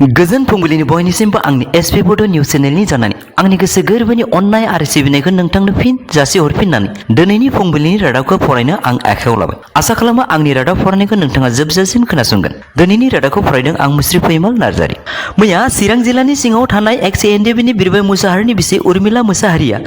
गोजोन फुंबिलिनि बयनिसिमबो आंनि एसपी बड' निउज चेनेलनि जानानै आंनि गोसो गोरबोनि अननाय आरो सिबिनायखौ नोंथांनो फिन जासिहरफिननानै दिनैनि फुंबिलिनि रादाबखौ फरायनो आं आखायाव लाबाय। आसा खालामो आंनि रादाब फरायनायखौ नोंथाङा जोबजासिम खोनासंगोन। दिनैनि रादाबखौ फरायदों आं मुस्रि फैमाल नार्जारि। मैया चिरां जिल्लानि सिङाव थानाय एक्स एनडिएफबि बिरबाय मुसाहारिनि बिसि उर्मिला मुसाहारिया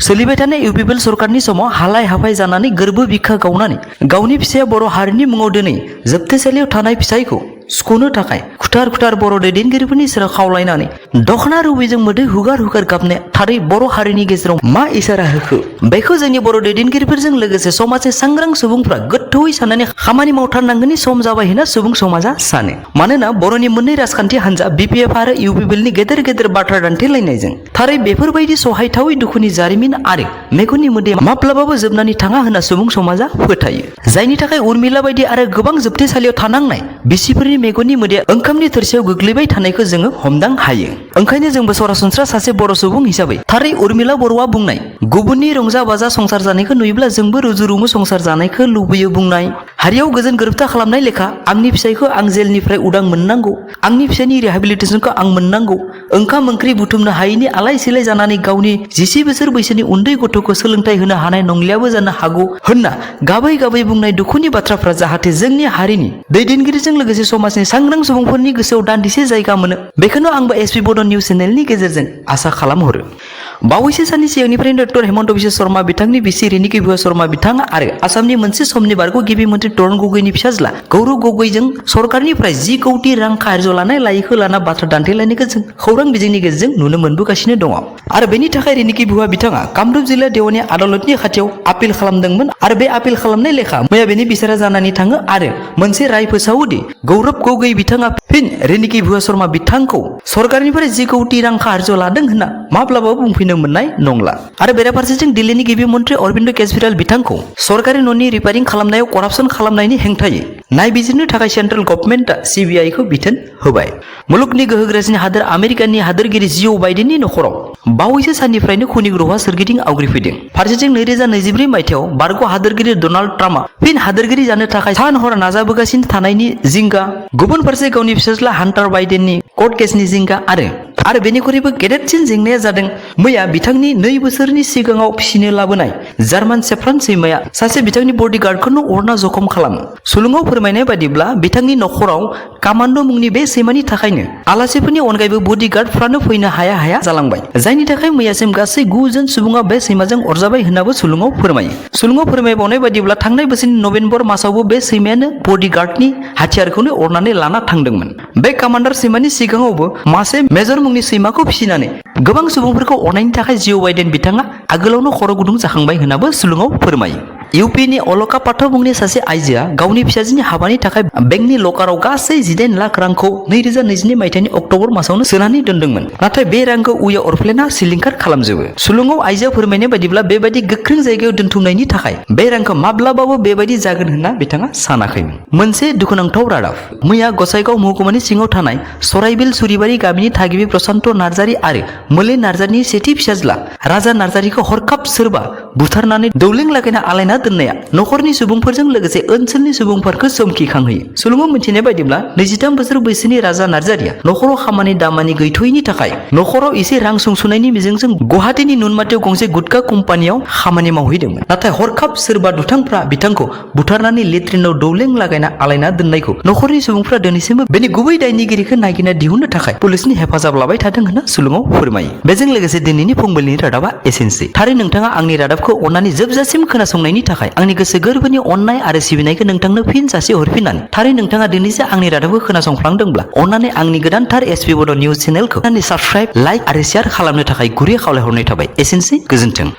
सोलिबाय थानाय इउपिपिएल सरकारनि समाव हालाय हाफाय जानानै गोरबो बिखा गावनानै गावनि फिसाया बर' हारिनि मुङाव दिनै जोबथेसालियाव थानाय फिसायखौ सुख'नो थाखाय खुथार खुथार बर' दैदेनगिरिफोरनि सेराव खावलायनानै दखना रुबैजों मोदै हुगार हुगार गाबनाय थारै बर' हारिनि गेजेराव मा इसारा होखो बेखौ जोंनि बर' दैदेनगिरिफोरजों लोगोसे समाजनि सांग्रां सुबुंफ्रा गोथौयै साननानै खामानि मावथारनांगोननि सम जाबाय होनना सुबुं समाजा सानो। मानोना बर'नि मोननै राजखान्थि हान्जा बिपिएफ आरो इउपिपिएलनि गेदेर गेदेर बाथ्रा दान्थेलायनायजों थारै बेफोरबायदि सहायथावै दुखुनि जारिमिन आरो मेगननि मोदै माब्लाबाबो जोबनानै थाङा होनना सुबुं समाजा फोथायो। जायनि थाखाय उर्मिला बायदि आरो गोबां जोबथेसालियाव थानांनाय बिसिफोरनि मेगननि मोदैया ओंखामनि थोरसियाव गोग्लैबाय थानायखौ जोङो हमदां हायो। ओंखायनो जोंबो सरासनस्रा सासे बर' सुबुं हिसाबै थारै उर्मिला बर'आ बुंनाय गुबुननि रंजा बाजा संसार जानायखौ नुयोब्ला जोंबो रुजु रुमु संसार जानायखौ लुबैयो बुंनाय हारियाव गोजोन गोरोबथा खालामनाय लेखा आंनि फिसायखौ आं जेलनिफ्राय उदां मोननांगौ, आंनि फिसायनि रिहेबिलिटेसनखौ आं मोननांगौ, ओंखाम ओंख्रि बुथुमनो हायैनि आलाय सिलाय जानानै गावनि 10 बोसोर बैसोनि उन्दै गथ'खौ सोलोंथाइ होनो हानाय नंलियाबो जानो हागौ होनना गाबै गाबै बुंनाय दुखुनि बाथ्राफ्रा जाहाथे जोंनि हारिनि दैदेनगिरिजों लोगोसे समाजनि सांग्रां सुबुंफोरनि गोसोआव दान्दिसे जायगा मोनो बेखौनो आंबो एसपी बड' निउज चेनेलनि गेजेरजों आसा खालामहरो। बावैसो साननि सिगांनिफ्रायनो डक्टर हेमन्त बिश्व शर्मा बिथांनि बिसि रेनिकी बुवा शर्मा बिथाङा आरो आसामनि मोनसे समनि बारग' गिबि मन्थ्रि तरुण गगैनि फिसाज्ला गौरव गगैजों सरकारनिफ्राय 10 कौटि रां खारज लानाय लायैखौ लाना बाथ्रा दान्थेलायनायखौ जों खौरां बिजोंनि गेजेरजों नुनो मोनबोगासिनो दङ। आरो बेनि थाखाय रेनिकी बुवा बिथाङा कामरुप जिल्ला देवानि आदालतनि खाथियाव आपिल खालामदोंमोन आरो बे आपिल खालामनाय लेखा मैया बेनि बिसारा जानानै थाङो आरो मोनसे राय फोसावोदि गौरव गगै बिथाङा फिन रेनिकी बुवा शर्मा बिथांखौ सरकारनिफ्राय 10 कौटि रां खारज लादों होनना माब्लाबाबो बुंफैनो मोननाय नंला। आरो बेराफारसेथिं दिल्लीनि गिबि मन्थ्रि अरबिन्द केजरीवाल बिथांखौ सरकारि न'नि रिपेयारिं खालामनायाव करापसन खालामनायनि हेंथायै नायबिजिरनो थाखाय सेन्ट्रेल गभर्नमेन्टआ सिबिआइखौ बिथोन होबाय। मुलुगनि गोहोगोरासिन हादोर आमेरिकानि हादोरगिरि जिअ बाइडेननि नखराव बावैसो साननिफ्रायनो खुनि ग्रहआ सोरगिदिं आवग्रिफैदों। फारसेथिं 2024 मायथाइयाव बारग' हादोरगिरि डनाल्ड ट्राम्पआ फिन हादोरगिरि जानो थाखाय सान हर नाजाबोगासिनो थानायनि जिंगा, गुबुन फारसे गावनि फिसाज्ला हान्टार बाइडेननि कर्ट केसनि जिंगा आरो बेनिख्रुइबो गेदेरसिन जेंनाया जादों मैया बिथांनि 2 बोसोरनि सिगाङाव फिसिनो लाबोनाय जार्मान सेफ्रान सैमाया सासे बिथांनि बडिगार्डखौनो अरना जखम खालामो। सुलुङाव फोरमायनाय बादिब्ला बिथांनि नखराव कामान्ड' मुंनि बे सैमानि थाखायनो आलासिफोरनि अनगायैबो बडिगार्डफ्रानो फैनो हाया हाया जालांबाय। जायनि थाखाय मैयासिम गासै 9 जन सुबुङा बे सैमाजों अरजाबाय होननाबो सुलुङाव फोरमायो। सुलुङाव फोरमायबावनाय बादिब्ला थांनाय बोसोरनि नभेम्बर मासावबो बे सैमायानो बडिगार्डनि हाथियारखौनो अरनानै लाना थांदोंमोन। बे कामान्डार सैमानि सिगाङावबो मासे मेजर मुंनि सैमाखौ फिसिनानै गोबां सुबुंफोरखौ अरनायनि थाखाय जिअ बाइडेन बिथाङा आगोलावनो खर' गुदुं जाखांबाय होननाबो सुलुङाव फोरमायो। इउपिनि अलका पाठक मुंनि सासे आइजोआ गावनि फिसाजोनि हाबानि थाखाय बेंकनि लकाराव गासै 18 लाख रांखौ 2022 मायथाइनि अक्ट'बर मासावनो सोनानै दोनदोंमोन। नाथाय बे रांखौ उया अरफ्लेना सिलिंखार खालामजोबो। सुलुङाव आइजोआ फोरमायनाय बादिब्ला बेबायदि गोख्रों जायगायाव दोनथुमनायनि थाखाय बे रांखौ माब्लाबाबो बेबायदि जागोन होनना बिथाङा सानाखैमोन। मोनसे दुखुनांथाव रादाब। मैया गसाइगाव महकुमानि सिङाव थानाय सराइबिल सुरिबारि गामिनि थागिबि प्रशान्त नार्जारि आरो मोले नार्जारिनि सेथि फिसाज्ला राजा नार्जारिखौ हरखाब सोरबा बुथारनानै दौलें लागायना आलायना दोननाया नखरनि सुबुंफोरजों लोगोसे ओनसोलनि सुबुंफोरखौ सोमखिखांहोयो। सुलुङाव मिथिनाय बायदिब्ला 23 बोसोर बैसोनि राजा नार्जारिया नखराव खामानि दामानि गैथ'यैनि थाखाय नखराव एसे रां सुंस'नायनि मिजिंजों गुवाहाटीनि नुनमाटियाव गंसे गुटखा कम्पानियाव खामानि मावहैदोंमोन। नाथाय हरखाब सोरबा दुथांफ्रा बिथांखौ बुथारनानै लेट्रिनाव दौलें लागायना आलायना दोननायखौ नखरनि सुबुंफ्रा दिनैसिमबो बेनि गुबै दायनिगिरिखौ नागिरना दिहुननो थाखाय पुलिसनि हेफाजाब लाबाय थादों होनना सुलुङाव फोरमायो। बेजों लोगोसे दिनैनि फुंबिलिनि रादाबा एसेनोसै। थारै नोंथाङा आंनि रादाबखौ अननानै जोबजासिम खोनासंनायनि थाखाय आंनि गोसो गोरबोनि अननाय आरो सिबिनायखौ नोंथांनो फिन जासि हरफिननानै थारै नोंथाङा दिनैसो आंनि रादाबखौ खोनासंफ्लांदोंब्ला अननानै आंनि गोदानथार एसपी बड' निउज चेनेलखौ साबस्क्राइब, लाइक आरो शेयार खालामनो थाखाय गुरै खावलायहरनाय थाबाय। एसेनोसै, गोजोन्थों।